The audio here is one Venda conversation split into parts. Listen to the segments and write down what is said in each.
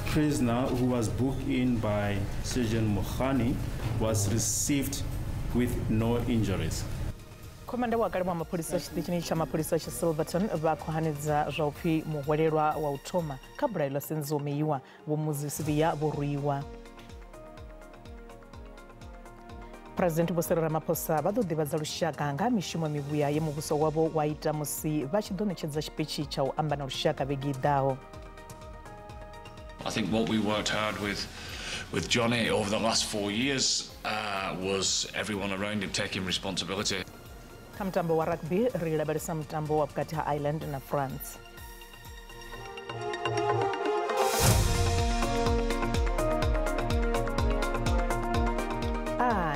prisoner who was booked in by Sergeant Mohani was received with no injuries. Komanda wa kale wa mapholisa tshiṱitshini tsha mapholisa tsha Silverton vha khou hanedza zwa u pfi muhwelelwa wa u thoma kha bulayo ḽa Senzo Meyiwa Vho Muzi Sibiya vho rwiwa. President Vho Cyril Ramaphosa vha ḓo ḓivhadza lushaka nga ha mishumo mivhuya ye muvhuso wavho wa ita musi vha tshi ḓo ṋetshedza tshipitshi tsha u amba na lushaka vhege i ḓaho. I think what we worked hard with Johnny over the last 4 years was everyone around him taking responsibility. Kha mutambo wa rugby ri lavhelesa mutambo wa vhukati ha Ireland na France.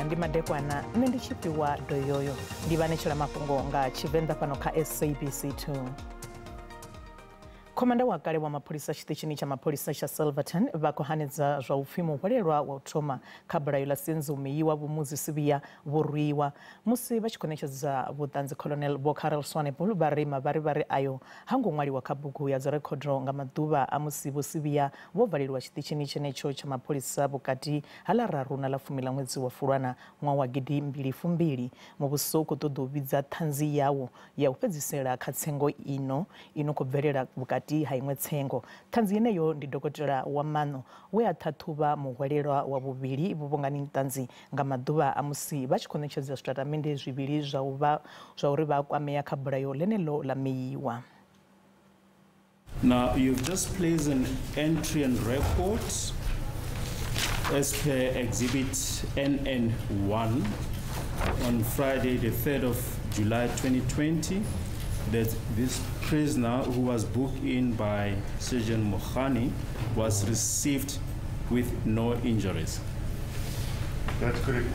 Ndi madekwana nṋe ndi tshifhiwa doyoyo ndi vhanetshela mafhungo nga Tshivenḓa fhano kha SABC 2. Komanda wa kale wa mapholisa tshiṱitshini tsha mapholisa tsha Silverton vha khou hanedza zwa u pfi muhwelelwa wa u thoma kha bulayo ḽa Senzo Meyiwa Vho Muzi Sibiya vho rwiwa. Musi vha tshi khou ṋetshedza vhuṱanzi, Colonel Vho Carel Swanepoel vha ri mavharivhari ayo ha ngo ṅwaliwa kha bugu ya dzirekhodo nga maḓuvha a musi Vho Sibiya vho valeliwa tshiṱitshini tshenetsho tsha mapholisa vhukati ha ḽa 3 na ḽa 10 ḽa ṅwedzi wa Fulwana ṅwaha wa 2020. Muvhuso u khou ṱoḓa u vhidza ṱhanzi yawo ya u fhedzisela kha tsengo ino ino khou bvelela vhukati ha iṅwe tsengo. Ṱhanzi yeneyo ndi dokotela wa maṋo we a ṱhaṱhuvha muhwelelwa wa vhuvhili Vho Bongani Ntanzi nga maḓuvha a musi vha tshi khou ṋetshedza zwitatamennde zwivhili zwa uri vha kwamea kha bulayo ḽeneḽo ḽa Meyiwa. Now you've just placed an entry and record as per exhibit NN1 on Friday the 3rd of July 2020 that this prisoner who was booked in by Sergeant Mohani was received with no injuries. That's correct.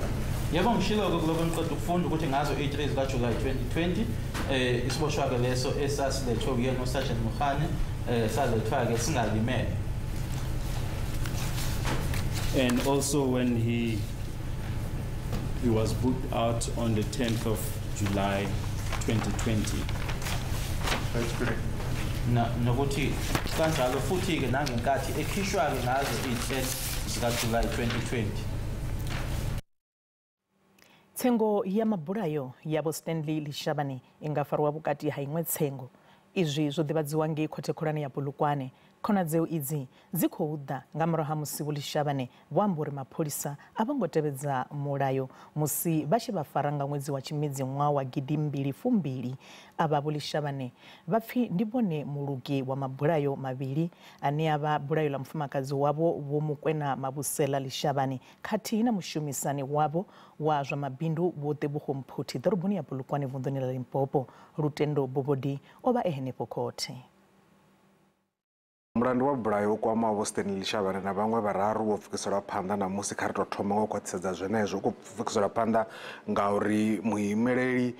Yebo ngishilo kuloko ngiqeda ukufunda ukuthi ngazo 3 zika July 2020 isiboshwa ke leso esasilethwe kuyena uSergeant Mohani salethwa ke singalimele. And also when he was booked out on the 10th of July 2020. That's correct. Na nokuthi kanjalo futhi ke nangenkathi ekhishwa ke ngazo i-10 zika July 2020. Tsengo ya mabulayo ya Vho Stanley Lishabane i nga farwa vhukati ha iṅwe tsengo. Izwi zwo ḓivhadziwa ngei khothe khulwane ya Polokwane. Khonadzeo idzi dzi khou ḓa nga murahu ha musi Vho Lishabane vho amba uri mapholisa a vho ngo tevhedza mulayo musi vha tshi vha fara nga ṅwedzi wa Tshimedzi ṅwaha wa 2020. Avha Vho Lishabane vha pfi ndi vhone mulugi wa mabulayo mavhili ane a vha bulayo ḽa mufumakadzi wavho Vho Mukwena Mabusela Lishabane khathihi na mushumisani wavho wa zwa mabindu Vho Tebogo Mphuthi ḓoroboni ya Polokwane vunḓuni ḽa Limpopo. Lutendo Bobodi o vha e henefho khothe. Mulandu wa bulayo u kwamaho Vho Stanley Lishabane na vhaṅwe vhararu wo pfukiselwa phanḓa ṋamusi. Kha ri tou thoma nga u khwaṱhisedza zwenezwo. U khou pfukiselwa phanḓa ngauri muimeleli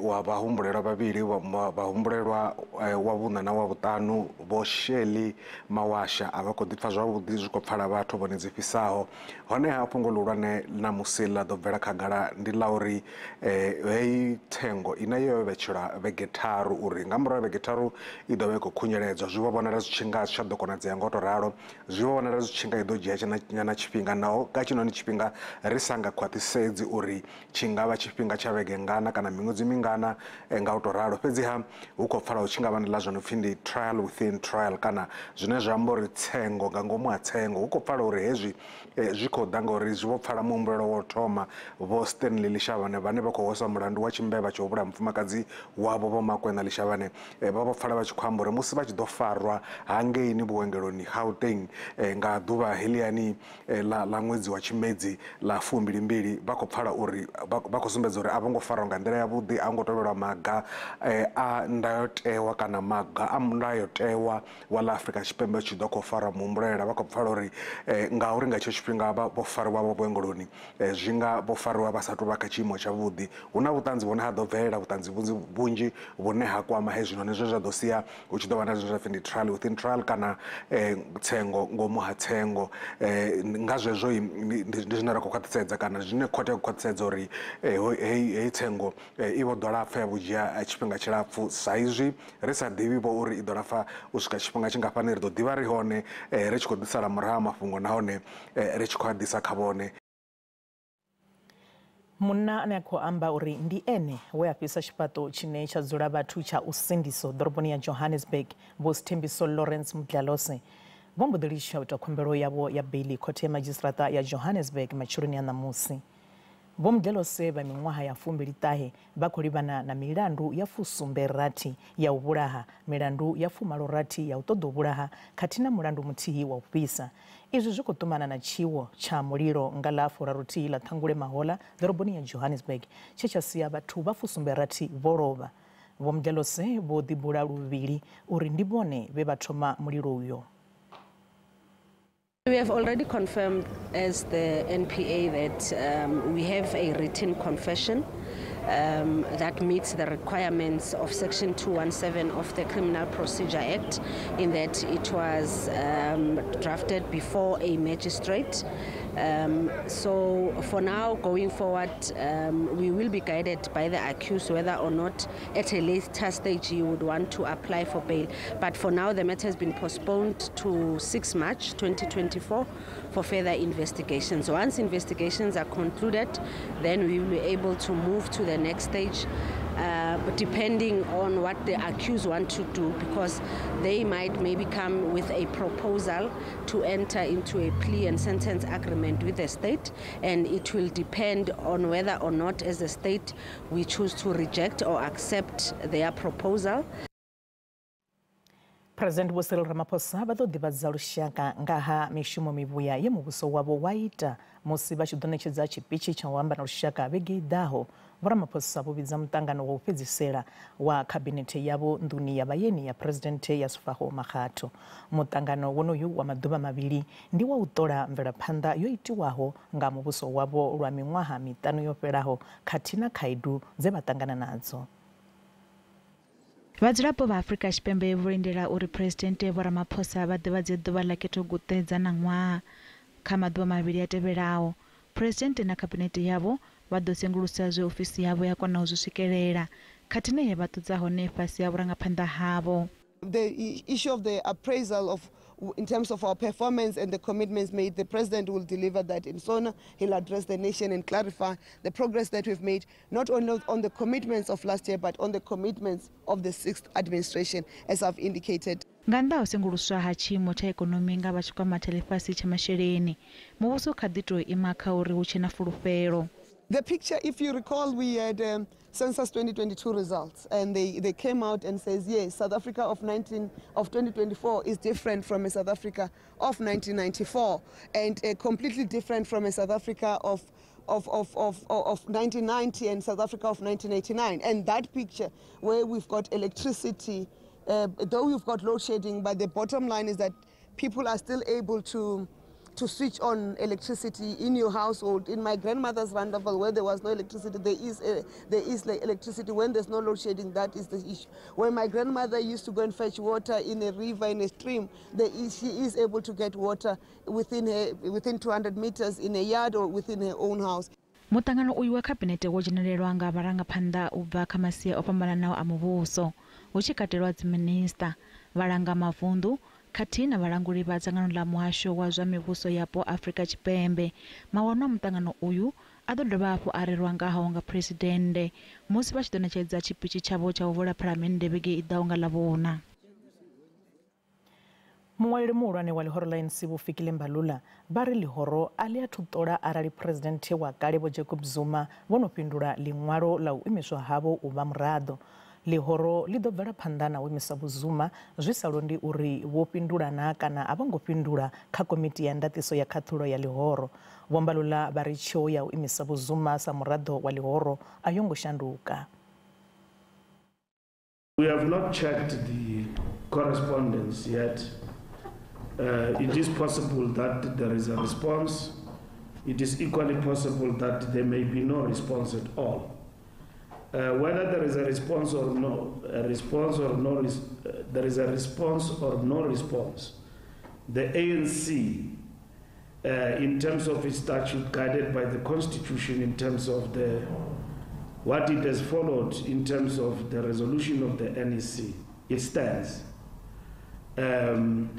wa vhahumbulelwa vhavhili vhahumbulelwa wa vhuṋa na wa vhuṱanu Vho Shelley Mawasha a vha khou ḓipfa zwavhuḓi, zwi khou pfala vhathu vhone dzi fhisaho. Honeha fhungo ḽihulwane ṋamusi ḽa ḓo bvela khagala ndi ḽa uri heyi thengo ine yo vhetshelwa vhege tharu uri nga murahu ha vhege tharu i ḓo vha i khou khunyeledzwa. Zwi vho vhonala zwi tshi nga zwi tsha ḓo konadzea ngo to ralo, zwi vho vhonala zwi tshi nga i ḓo dzhia nyana tshifhinga, naho ka tshinoni tshifhinga ri sa nga khwaṱhisedzi uri tshi nga vha tshifhinga tsha vhege ngana kana miṅwedzi mingana nga u to ralo. Fhedziha hu khou pfala hu tshi nga vha ndi ḽa zwo no pfhi ndi trial within trial, kana zwine zwa amba uri tsengo nga ngomu ha tsengo. Hu khou pfala uri hezwi zwi khou ḓa ngauri zwi vho pfala muhumbulelwa wa u thoma Vho Stanley Lishabane vhane vha khou hweswa mulandu wa tshimbevha tsha u vhulaya mufumakadzi wavho Vho Makwena Lishabane, vha vho pfala vha tshi khou amba uri musi vha tshi ḓo farwa hangeini vhuongeloni Gauteng nga ḓuvha heliani ḽa ṅwedzi wa Tshimedzi ḽa 22, vha khou pfala uri vha khou sumbedza uri a vho ngo farwa nga nḓila yavhuḓi, a ngo tovhelwa maga a ndayotewa kana maga a mulayotewa wa ḽa Afrika Tshipembe tshi ḓo khou farwa muhumbulela. Vha khou pfala uri ngauri nga tshetsho tshifhinga vho fariwa vho vhuongeloni zwi nga vho fariwa vha sathu vha kha tshiimo tshavhuḓi. Hu na vhuṱanzi vhune ha ḓo bvelela, vhuṱanzi vhunzhi vhune ha kwama hezwinoni zwe zwa ḓo sia hu tshi ḓo vha na zwine zwa pfhi ndi trial within trial. trial kana tsengo ngomu ha tsengo. Nga zwezwo ndi zwine ra khou khwaṱhisedza kana zwine khothe ya khwaṱhisedza uri heyi tsengo i vho ḓo lapfa ya vhudzhia tshifhinga tshilapfu, sa izwi ri sa ḓivhi vho uri i ḓo lapfa u swika tshifhinga tshingafhani. Ri ḓo ḓivha ri hone ri tshi khou ḓisala murahu mafhungo nahone ri tshi khou a ḓisa kha vhone. Munna ane a khou amba uri ndi ene we a fhisa tshifhaṱo tshine tsha dzula vhathu tsha Usindiso ḓoroboni ya Johannesburg, Vho Sithembiso Lawrence Mdlalose, vho mbo ḓi litsha u ita khumbelo yavho ya beili khothe ya madzhisiṱiraṱa ya Johannesburg matsheloni a ṋamusi. Vho Mdlalose vha miṅwaha ya 29 vha khou livhana na milandu ya 76 ya u vhulaha, milandu ya 86 ya u ṱoḓa u vhulaha khathihi na mulandu muthihi wa u fhisa. Izwi zwi khou ṱumana na tshiwo tsha mulilo nga ḽa 31 ḽa Ṱhangule mahola ḓoroboni ya Johannesburg tshe tsha sia vhathu vha 76 vho lovha. Vho Mdlalose vho ḓibula luvhili uri ndi vhone vhe vha thoma mulilo uyo. We have already confirmed as the NPA that we have a written confession that meets the requirements of Section 217 of the Criminal Procedure Act, in that it was drafted before a magistrate. So for now, going forward, we will be guided by the accused whether or not at a later stage he would want to apply for bail. But for now, the matter has been postponed to 6 March 2024 for further investigations. Once investigations are concluded, then we will be able to move to the next stage, depending on what the accused want to do, because they might maybe come with a proposal to enter into a plea and sentence agreement with the state, and it will depend on whether or not as a state we choose to reject or accept their proposal. President Vho Cyril Ramaphosa vha ḓo ḓivhadza lushaka nga ha mishumo mivhuya ye muvhuso wavho wa ita musi vha tshi ḓo ṋetshedza tshipitshi tsha u amba na lushaka vhege i ḓaho. Vho Ramaphosa vho vhidza muṱangano wa u fhedzisela wa khabinethe yavho nḓuni ya vhaeni ya Presidenthe ya Sefako Makgatho. Muṱangano wonoyu wa maḓuvha mavhili ndi wa u ṱola mvelaphanḓa yo itiwaho nga muvhuso wavho lwa miṅwaha miṱanu yo fhelaho khathihi na khaedu dze vha ṱangana nadzo. Vhadzulapo vha Afrika Tshipembe vho lindela uri Presidenthe Vho Ramaphosa vha ḓivhadze ḓuvha ḽa khethoguṱe dza ṋaṅwaha. Kha maḓuvha mavhili a tevhelaho, Presidenthe na khabinethe yavho vha ḓo sengulusa zwe ofisi yavho ya kona u zwi swikelela khathihi na he vha ṱudza hone fhasi ha vhurangaphanḓa havho. The issue of the appraisal of in terms of our performance and the commitments made, the president will deliver that in SONA. He'll address the nation and clarify the progress that we've made, not only on the commitments of last year, but on the commitments of the 6th administration, as I've indicated. Nga nnḓa ha u senguluswa ha tshiimo tsha ikonomi nga vha tshikwama tsha ḽifhasi tsha masheleni, muvhuso kha ḓi tou ima kha uri hu tshe na fulufhelo. The picture, if you recall, we had Census 2022 results, and they came out and says, yes, South Africa of 2024 is different from a South Africa of 1994, and completely different from a South Africa of 1990 and South Africa of 1989. And that picture, where we've got electricity, though we've got load shedding, but the bottom line is that people are still able to switch on electricity in your household. In my grandmother's roundabout, where there was no electricity, there is electricity. When there's no load shedding, that is the issue. When my grandmother used to go and fetch water in a river, in a stream, she is able to get water within 200 meters in a yard or within her own house. Muṱangano uyu wa khabinethe wo dzhenelelwa nga vharangaphanḓa u bva kha masia o fhambananaho a muvhuso, hu tshi katelwa dziminista, vhalanga mavunḓu, khathihi na vhalanguli vha dzangano ḽa muhasho wa zwa mivhuso yapo Afrika Tshipembe. Mawanwa a muṱangano uyu a ḓo dovha hafhu a rerwa ngaho nga Presidennde musi vha tshi ḓo ṋetshedza tshipitshi tshavho tsha u vula Phalamennde vhege i ḓaho nga Ḽavhuṋa. Muṅwaleli muhulwane wa ḽihoro ḽa ANC Vho Fikile Mbalula vha ri ḽihoro a ḽi athu ṱola arali Presidenthe wa kale Vho Jacob Zuma vho no fhindula ḽiṅwalo ḽa u imiswa havho u vha muraḓo. Ḽihoro ḽi ḓo bvela phanḓa na u imisa Vho Zuma zwi sa londi uri vho fhindula na kana a vho ngo fhindula kha komiti ya ndaṱiso ya khaṱhulo ya ḽihoro. Vho Mbalula vha ri tsheo ya u imisa Vho Zuma sa muraḓo wa ḽihoro a yo ngo shanduka. We have not checked the correspondence yet. It is possible that there is a response. It is equally possible that there may be no response at all. Whether there is a response or no, there is a response or no response, the ANC, in terms of its statute, guided by the Constitution, in terms of what it has followed in terms of the resolution of the NEC, it stands. The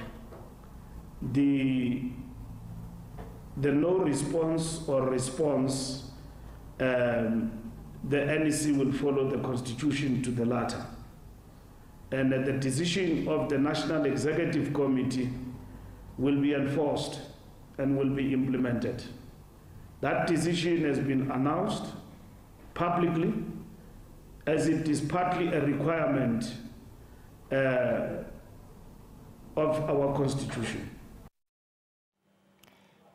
no response or response, the NEC will follow the Constitution to the latter. And the decision of the National Executive Committee will be enforced and will be implemented. That decision has been announced publicly, as it is partly a requirement of our Constitution.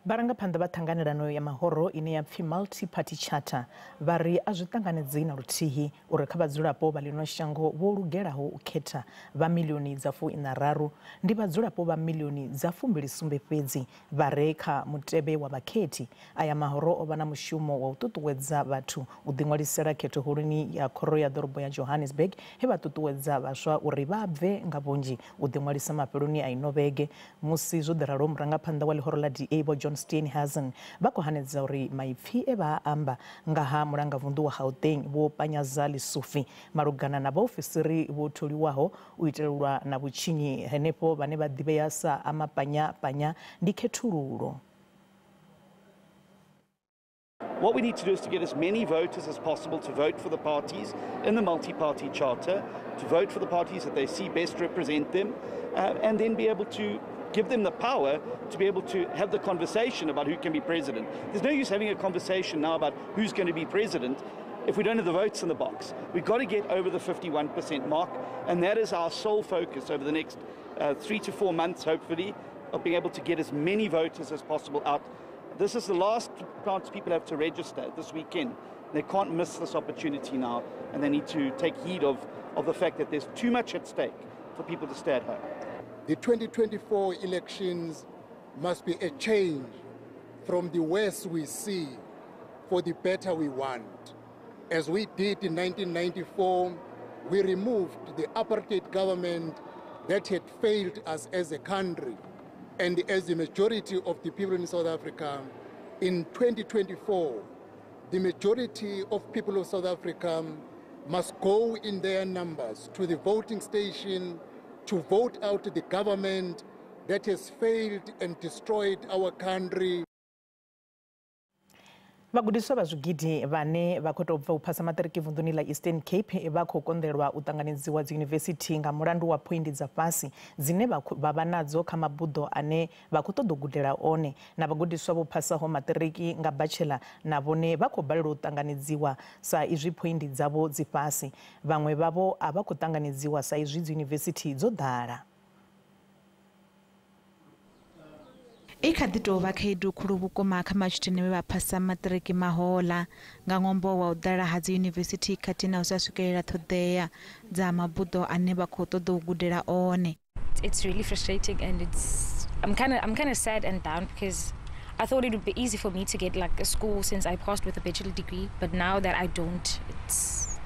Vharangaphanḓa vha ṱhanganelano ya mahoro ine ya pfi Multi-Party Charter vha ri a zwi ṱanganedzei na luthihi uri kha vhadzulapo vha ḽino shango vho lugelaho u khetha vha milioni dza 43 ndi vhadzulapo vha milioni dza 27 fhedzi vha re kha mutevhe wa vhakhethi. Aya mahoro o vha na mushumo wa u ṱuṱuwedza vhathu u ḓiṅwalisela khetho holoni ya khoro ya ḓorobo ya Johannesburg, he vha ṱuṱuwedza vhaswa uri vha bve nga vhunzhi u ḓiṅwalisa mafheloni a ino vhege. Musi zwo ḓi ralo, murangaphanḓa wa ḽihoro ḽa DA Vho John Steenhuisen vha khou hanedza uri maipfi e vha amba nga ha mulangavunḓu wa Gauteng Vho Panyaza Lesufi malugana na vhaofisiri vho tholiwaho u itelwa na vhutshinyi henefho vhane vha ḓivhea sa amapanyapanya ndi khethululo. What we need to do is to get as many voters as possible to vote for the parties in the multi-party charter, to vote for the parties that they see best represent them, and then be able to give them the power to be able to have the conversation about who can be president. There's no use having a conversation now about who's going to be president if we don't have the votes in the box. We've got to get over the 51% mark, and that is our sole focus over the next 3 to 4 months, hopefully, of being able to get as many voters as possible out. This is the last chance people have to register this weekend. They can't miss this opportunity now, and they need to take heed of the fact that there's too much at stake for people to stay at home. The 2024 elections must be a change from the worse we see for the better we want. As we did in 1994, we removed the apartheid government that had failed us as a country and as the majority of the people in South Africa. In 2024, the majority of people of South Africa must go in their numbers to the voting station to vote out the government that has failed and destroyed our country. Vhagudiswa vha zwigidi vhane vha khou tou bva u phasa maṱiriki vunḓuni ḽa Eastern Cape vha khou konḓelwa u ṱanganedziwa dzi yunivesithi nga mulandu wa phoindi dza fhasi dzine vha vha nadzo kha mabuḓo ane vha khou ṱoḓa u gudela one. Na vhagudiswa vho phasaho maṱiriki nga bachelor na vhone vha khou balelwa u ṱanganedziwa sa izwi phoindi dzavho dzi fhasi. Vhaṅwe vhavho a vha khou ṱanganedziwa sa izwi dzi yunivesithi dzo ḓala. I kha ḓi tou vha khaedu khulu vhukuma kha matshudeni vhe vha phasa maṱiriki mahoḽa nga ṅwambo wa u ḓala ha dzi yunivesithi khathihi na u sa swikelela ṱhoḓea dza mabuḓo ane vha khou ṱoḓa u gudela one. It's really frustrating, and I'm kind of sad and down because I thought it would be easy for me to get like a school since I passed with a bachelor degree, but now that I don't, it's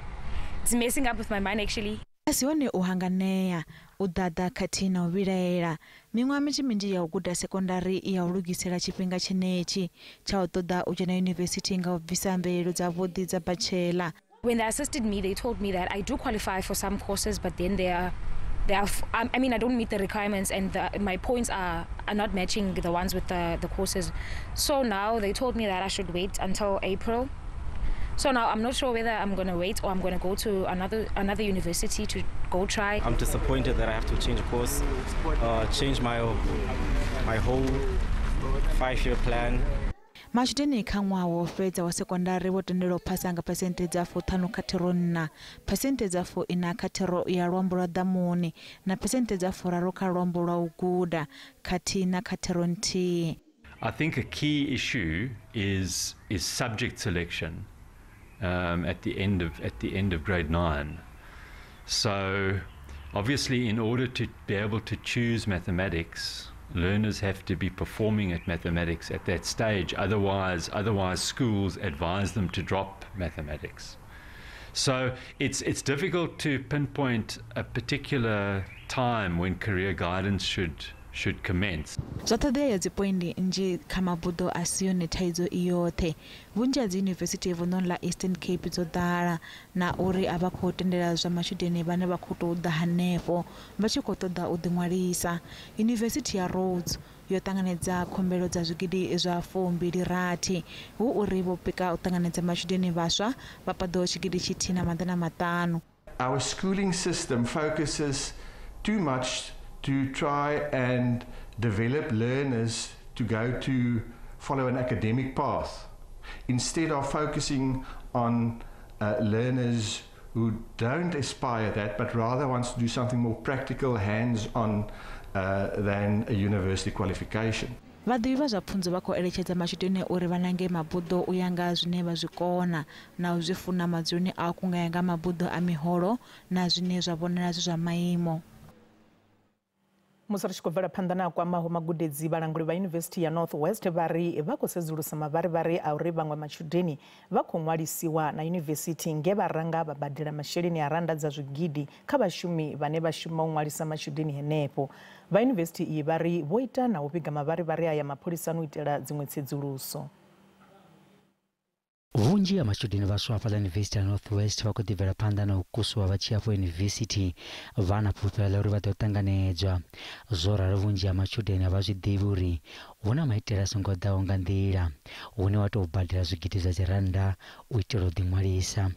messing up with my mind actually. A si hone u hanganea, u ḓaḓa khathihi na u vhilaela. Miṅwaha minzhi minzhi ya u guda sekondari ya u lugisela tshifhinga tshenetshi tsha u ṱoḓa u dzhena yunivesithi nga u bvisa mvelelo dzavhuḓi dza bachelor. When they assisted me, they told me that I do qualify for some courses, but then they are I mean, I don't meet the requirements, and my points are not matching the ones with the courses. So now they told me that I should wait until April. So now I'm not sure whether I'm going to wait or I'm going to go to another university to go try. I'm disappointed that I have to change course, change my whole 5-year plan. Matshudeni kha ṅwaha wo fhedza wa sekondari vho tendelwa u phasa nga phesenthe dza 50 kha thero 4, phesenthe dza 40 kha thero ya luambo lwa ḓamuni na phesenthe dza 30 kha luambo lwa u guda khathihi na kha thero nthihi. I think a key issue is subject selection. At the end of grade 9. So obviously, in order to be able to choose mathematics, learners have to be performing at mathematics at that stage. Otherwise schools advise them to drop mathematics. So it's difficult to pinpoint a particular time when career guidance should commence. Zwa ṱhoḓea ya dzipoindi nnzhi kha mabuḓo a si yone thaidzo i yoṱhe. Vhunzhi ha dzi yunivesithi vunḓuni ḽa Eastern Cape dzo ḓala na uri a vha khou tendela zwa matshudeni vhane vha khou tou ḓa hanefho vha tshi khou ṱoḓa u ḓiṅwalisa. Yunivesithi ya Rhodes yo ṱanganedza khumbelo dza zwigidi zwa 26, hu uri vho pika u ṱanganedza matshudeni vhaswa vha paḓaho 1500. Our schooling system focuses too much to try and develop learners to go to follow an academic path, instead of focusing on learners who don't aspire that, but rather wants to do something more practical, hands-on, than a university qualification. Vhaḓivhi vha zwa pfunzo vha khou eletshedza matshudeni uri vha nange mabuḓo u ya nga zwine vha zwi kona na u zwi funa madzuloni a kunga nga mabuḓo a miholo na zwine zwa vhonala zwi zwa maimo. Musi ri tshi khou bvela phanḓa na kwamaho magudedzi, vhalanguli vha Yunivesithi ya North West vha ri vha khou sedzulusa mavharivhari a uri vhaṅwe matshudeni vha khou ṅwalisiwa na yunivesithi nge vha ranga vha badela masheleni a randa dza zwigidi kha vhashumi vhane vha shuma u ṅwalisa matshudeni henefho. Vha yunivesithi iyi vha ri vho ita na u vhiga mavharivhari aya mapholisani u itela dziṅwe tsedzuluso. Vhunzhi ha matshudeni vhaswa hafhaḽa Yunivesithi ya North West vha khou ḓi bvela phanḓa na u kusiwa vha tshi afho yunivesithi vha na fhulufhelo ḽa uri vha ḓo ṱanganedzwa. Zwo ralo vhunzhi ha matshudeni a vha zwi ḓivhi uri hu na maitele a songo ḓaho nga nḓila hune wa tou badela zwigidi zwa dzirannda u itela u ḓiṅwalisa.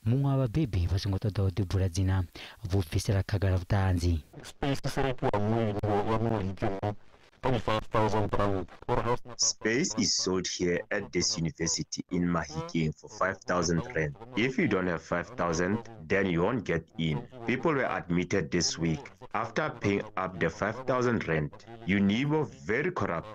Muṅwe wa vhabebi vha songo ṱoḓaho u ḓibula dzina vho bvisela khagala vhuṱanzi. Space is sold here at this university in Mahikeng for 5,000 rand. If you don't have 5,000, then you won't get in. People were admitted this week after paying up the 5,000 rand. Unibo very corrupt.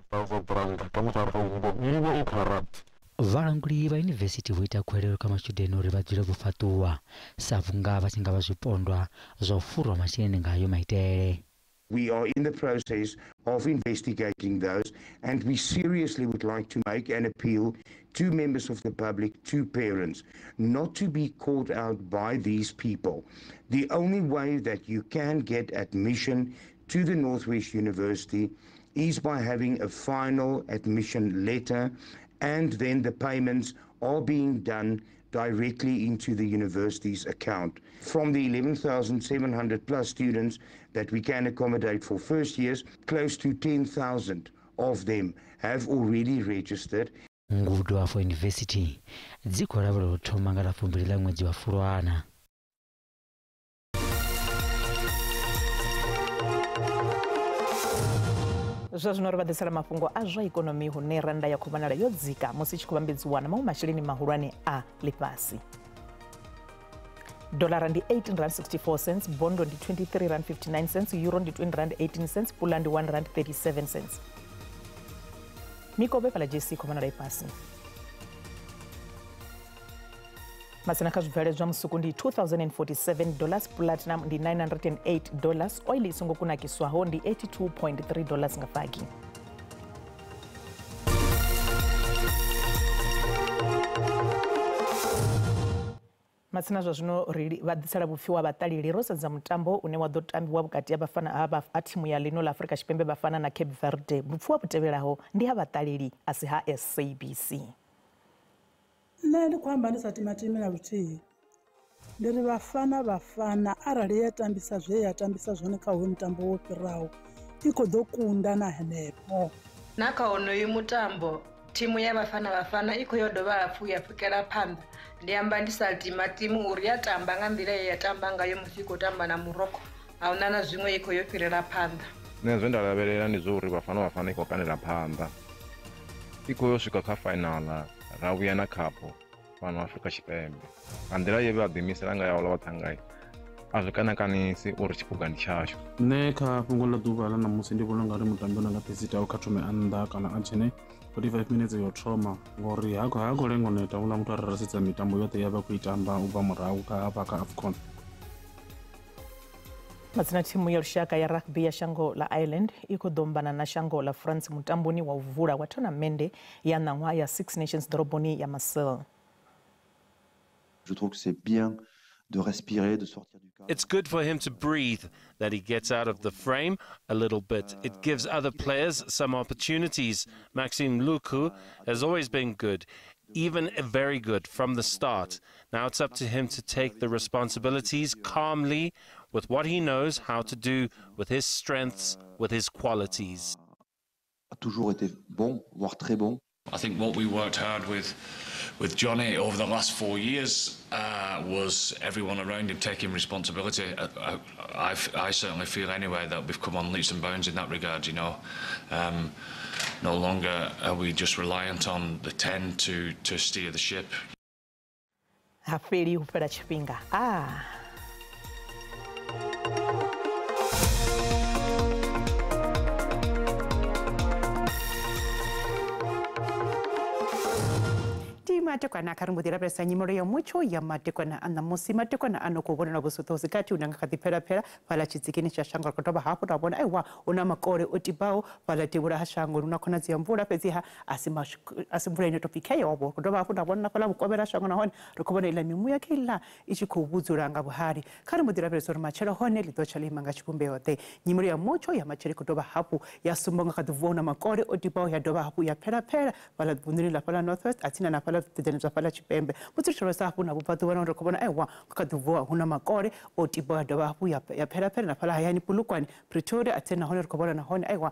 Vhalanguli vha yunivesithi vho ita khuwelelo kha matshudeni uri vha dzule vho fhaṱuwa sa vhunga vha tshi nga vha zwipondwa zwa u fhurwa masheleni nga hayo maitele. We are in the process of investigating those, and we seriously would like to make an appeal to members of the public, to parents, not to be caught out by these people. The only way that you can get admission to the Northwest University is by having a final admission letter, and then the payments are being done directly into the university's account. From the 11,700 plus students that we can accommodate for first years, close to 10,000 of them have already registered. Ngudo afho university dzi khou lavhelelwa u thoma nga ḽa 20 ḽa ṅwedzi wa Fulwana. Zwa zwino ri vha ḓisela mafhungo a zwa ikonomi hune randa ya khou vhonala yo dzika musi tshi khou vhambedziwa na maṅwe masheleni mahulwane a ḽifhasi. Dollar ndi 18.64, bondo ndi 23.59, euro ndi 20.18, pula ndi 1.37. Mikovhe fhala JC khou vhonala i fhasi. Matsina kha zwibveledzwa musuku ndi $2,047, platinum ndi $908, oil i songo kunakiswaho ndi $82.3 nga fagi. Matsina zwa zwino ri vha ḓisela vhupfiwa vhaṱaleli ro sedza mutambo une wa ḓo tambiwa vhukati ha vhafana ha thimu ya ḽino ḽa Afrika Tshipembe vhafana na Cape Verde. Vhupfiwa vhu tevhelaho ndi ha vhaṱaleli a si ha SABC. Nṋe ndi khou amba ndi sa timatimi na luthihi, ndi ri vhafana vhafana arali ya tambisa zwe ya tambisa zwone kha hoyu mutambo wo fhiraho i khou ḓo kunda na henefho. Na kha honoyu mutambo thimu ya vhafana vhafana i khou yo dovha hafhu ya pfukela phanḓa. Ndi amba ndi sa timatimi uri ya tamba nga nḓila ye ya tamba ngayo musi i khou tamba na Morocco, a huna na zwiṅwe i khou yo fhirela phanḓa. Nṋe zwe nda lavhelela ndi zwo uri vhafana vhafana i khou kandela phanḓa, i khou yo swika kha final ra vhuya na khapho fhano Afrika Tshipembe. Nga nḓila ye vha ḓiimisela ngayo havhaḽa vhaṱhannga a zwi kanakanisi uri tshiphuga ndi tshashu. Nṋe kha fhungo ḽa ḓuvha ḽa ṋamusi ndi vhona ungari mutambi u nanga Phesita kha thome a nnḓa kana a dzhene 45 minutes yo thoma, ngori ha khou lenga u neta houḽa muthu arali ra sedza mitambo yoṱhe ya vha khou i tamba u bva murahu kha hafha kha AFCON. Matsina thimu ya lushaka ya rugby ya shango ḽa Ireland i khou ḓo ombana na shango ḽa France mutamboni wa u vula wa thonamende ya ṋaṅwaha ya Six Nations ḓoroboni ya Marseille. Je trouve que c'est bien de respirer, de sortir du cadre. It's good for him to breathe, that he gets out of the frame a little bit. It gives other players some opportunities. Maxime Lucu has always been good, even very good from the start. Now it's up to him to take the responsibilities calmly with what he knows how to do, with his strengths, with his qualities. A toujours été bon, voire très bon. I think what we worked hard with Johnny over the last 4 years was everyone around him taking responsibility. I certainly feel anyway that we've come on leaps and bounds in that regard, you know. No longer are we just reliant on the 10 to steer the ship. Ha fheli hu fhela tshifhinga. Matekwana kha ri mbo ḓi lavhelesa nyimelo ya mutsho ya matekwana a ṋamusi. Matekwana ano khou vhonala vhusuthu hu si gathi hune nga kha ḓi phelapela fhaḽa tshitsikini tsha shango. Ri khou dovha hafhu ra vhona aiwa hu na makole o tibaho fhaḽa devhula ha shango, hu na khonadzeo ya mvula fhedziha a si mvula ine to pfi kheyo vho. Ri khou dovha hafhu ra vhona fhaḽa vhukovhela shango nahone ri khou vhona iḽa mimuya kheiḽa i tshi khou vhudzula nga vhuhali. Kha ri mbo ḓi lavhelesa uri matshelo hone ḽi ḓo tsha ḽi ima nga tshivhumbeo ḓe. Nyimelo ya mutsho ya matshelo i khou dovha hafhu ya sumba nga kha ḓi vuwa hu na makole o tibaho ya dovha hafhu ya phelapela fhaḽa vunḓuni ḽa fhaḽa North West atsina na fhaḽa zwa fhaḽa Tshipembe. Musi ri tshi lavhelesa hafhu na vhubvaḓuvha nahone ri khou vhona aiwa kha ḓi vuwa hu na makole o tibaho ya dovha hafhu ya phelapela na fhaḽa hayani Polokwane, Pretoria atsina nahone ri khou vhona nahone aiwa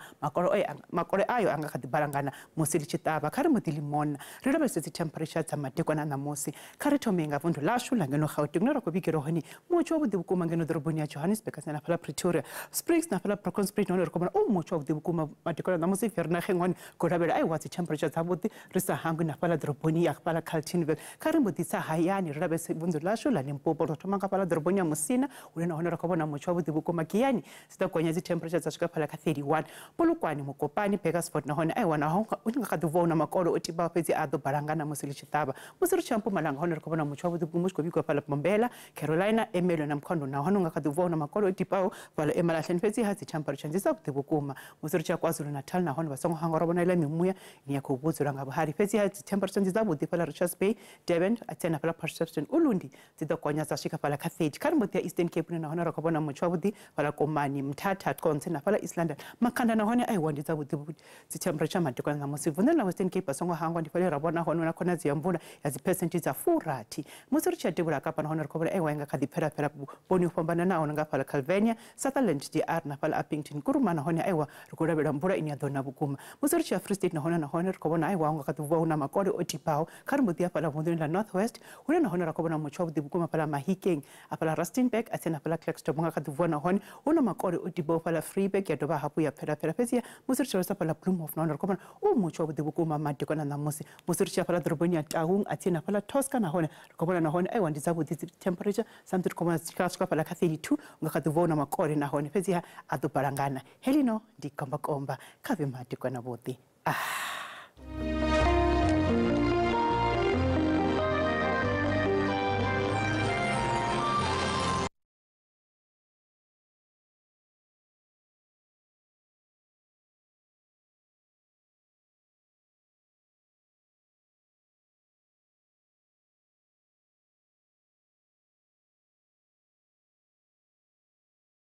makole ayo anga kha ḓi balangana musi ḽi tshi ṱavha. Kha ri mbo ḓi limona ri lavhelese dzi temperature dza madekwana a ṋamusi. Kha ri thome nga vunḓu ḽashu ḽa ngeno Gauteng hune ra khou vhigelwa hone mutsho wavhuḓi vhukuma ngeno ḓoroboni ya Johannesburg na fhaḽa Pretoria, Springs na fhaḽa Brakpan nahone ri khou vhona mutsho wavhuḓi vhukuma madekwana a ṋamusi. Vereeniging hone khou lavhelela aiwa dzi temperature dzavhuḓi ri sa hangwi na fhaḽa ḓoroboni ya fhaḽa Carltonville. Kha ri mbo ḓi tsa hayani ri lavhelese vunḓu ḽashu ḽa Limpopo. Ro thoma nga fhaḽa ḓoroboni ya Musina hune nahone ri khou vhona mutsho wavhuḓi vhukuma. Giyani dzi ḓo gonya dzi temperature dza swika fhaḽa kha 31. Polokwane, Mokopane, Bakersford nahone aiwa naho hu nga kha ḓi vuwa hu na makole o tibaho fhedzi a ḓo balangana musi ḽi tshi ṱavha. Musi ri tshi ya Mpumalanga hone ri khou vhona mutsho wavhuḓi vhukuma u tshi khou vhigiwa fhaḽa Mbombela, Carolina, Ermelo na Mkhondo nahone hu nga kha ḓi vuwa hu na makole o tibaho fhaḽa Emalahleni fhedzi ha dzi temperature dzi dzavhuḓi vhukuma. Musi ri tshi ya KwaZulu-Natal nahone vha songo hangwa ro vhona iḽa mimuya ine ya khou vhudzula nga vhuhali fhedzi ha dzi temperature dzi dzavhuḓi fhaḽa Richards Bay, Durban, atsena fhaḽa Port Shepstone, Ulundi dzi ḓo gonya dza swika fhaḽa kha 30. Kha ri mbo ḓi ya Eastern Cape hune nahone ri khou vhona mutsho wavhuḓi fhaḽa Komani, Mthatha, Qonce na fhaḽa East London. Makhanda nahone aiwa ndi dzavhuḓi dzi temperature madekwana ṋamusi. Vunḓu ḽa Western Cape a songo hangwa ndi fhaḽa ra vhona hone na khonadzeo ya mvula ya dzi percent dza 60. Musi ri tshi ya devhula Kapa nahone ri khou vhona aiwa nga kha ḓi phelapela vhuponi ho fhambananaho nga fhaḽa Calvinia, Sutherland, DR na fhaḽa Upington, Kuruma nahone aiwa ri khou lavhelela mvula ine ya ḓo na vhukuma. Musi ri tshi ya Free State nahone ri khou vhona aiwa nga kha ḓi vuwa hu na makole o tibaho. Kha ri mbo ḓi ya fhaḽa vunḓuni ḽa North West hune nahone ra khou vhona mutsho wavhuḓi vhukuma fhaḽa Mahikeng, afhaḽa Rustenburg atsena fhaḽa Klerksdorp nga kha ḓi vuwa nahone hu na makole o tibaho fhaḽa Vryburg ya dovha hafhu ya phelapela. Fhedziha musi ri tshi lavhelesa fhaḽa Bloemhof nahone ri khou vhona mutsho wavhuḓi vhukuma madekwana ṋamusi. Musi ri tshi ya fhaḽa ḓoroboni ya Taung atsena fhaḽa Tosca nahone ri khou vhona nahone aiwa ndi dzavhuḓi dzi temperature samthi ri khou vhona dzi tshi swika fhaḽa kha 32 nga kha ḓi vuwa hu na makole nahone fhedziha a ḓo balangana. Helino ndi kombakomba kha vhe madekwana vhuḓi.